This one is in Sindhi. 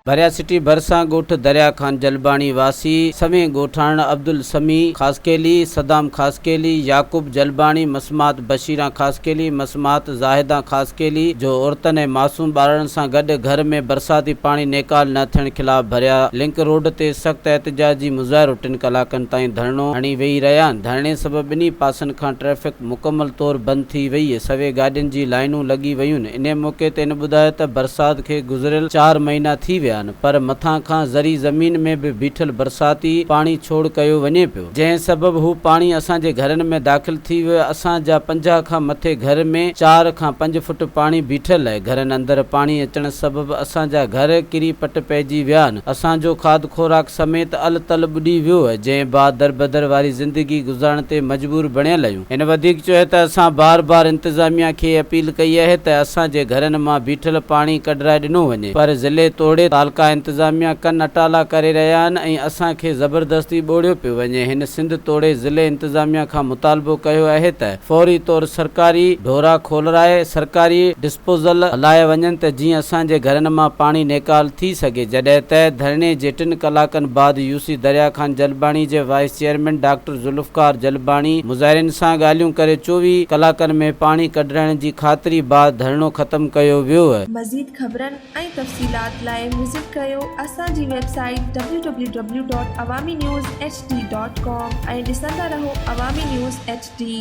ڀريا سٽي ڀرسان ڳوٺ دريا خان جلباڻي واسي سوين ڳوٺاڻن عبدالسميع خاصخيلي، صدام خاصخيلي، يعقوب جلباڻي، مسمات بشيران خاصخيلي، مسمات زاهدان خاصخيلي جو عورتن ۽ معصوم ٻارڙن سان گڏ گهر ۾ برساتي پاڻي نيڪال نه ٿيڻ خلاف ڀريا لنڪ روڊ تي سخت احتجاجي مظاهرو ٽن ڪلاڪن تائين ڌرڻو هڻي ويهي رهيا آهن ڌرڻي سبب ٻنهي پاسن کان ٽريفڪ مڪمل طور بند ٿي وئي سوين گاڏين جي لائينون لڳي ويون انهي موقعي تي هن ٻڌايو ته برسات کي گذريل چار مهينا ٿي ويا آهن پر مٿان کان زرعي زمين ۾ به بيٺل برساتي پاڻي ڇوڙ ڪيو وڃي پيو جنهن سبب هو پاڻي اسان جي گهرن ۾ داخل ٿي ويو اسان جا 50 کان مٿي گهر ۾ چار کان پنج فٽ پاڻي بيٺل آهي گهرن اندر پاڻي اچڻ سبب اسان جا گهر ڪري پٽ پئجي ويا آهن اسان جو کاڌ خوراڪ سميت ال تل ٻڏي ويو آهي جنهن بعد دربدر واري زندگي گذارڻ تي مجبور بڻيل آهيون. هن وڌيڪ چيو ته اسان بار بار انتظاميا کي اپيل ڪئي آهي ته اسان جي گهرن مان بيٺل پاڻي ڪڍرائي ڏنو وڃي پر ضلعي توڙي تعلقا انتظاميا ڪن اٽالا ڪري رهيا آهن ۽ اسان کي زبردستي ٻوڙيو پيو وڃي هن سنڌ توڙي ضلعي انتظاميا کان مطالبو ڪيو آهي ته فوري طور سرڪاري ڍورا کولرائي سرڪاري ڊسپوزل هلايا وڃن ته جيئن اسان جي گهرن مان پاڻي نيڪال ٿي سگهي جڏهن ته ڌرڻي جي ٽن ڪلاڪن بعد يو سي دريا خان جلباڻي جي vice chairman doctor Zulfiqar Jalbani مظاهرين سان ڳالهيون ڪري 24 ڪلاڪن ۾ پاڻي ڪڍرائڻ جي خاطري بعد ڌرڻو ختم ڪيو ويو. مزيد خبرن ۽ تفصيلات لاء وزٽ ڪريو اسان جي website W W W dot Awami news H D dot com ۽ ڏسندا رهو عوامي نيوز ايڇ ڊي.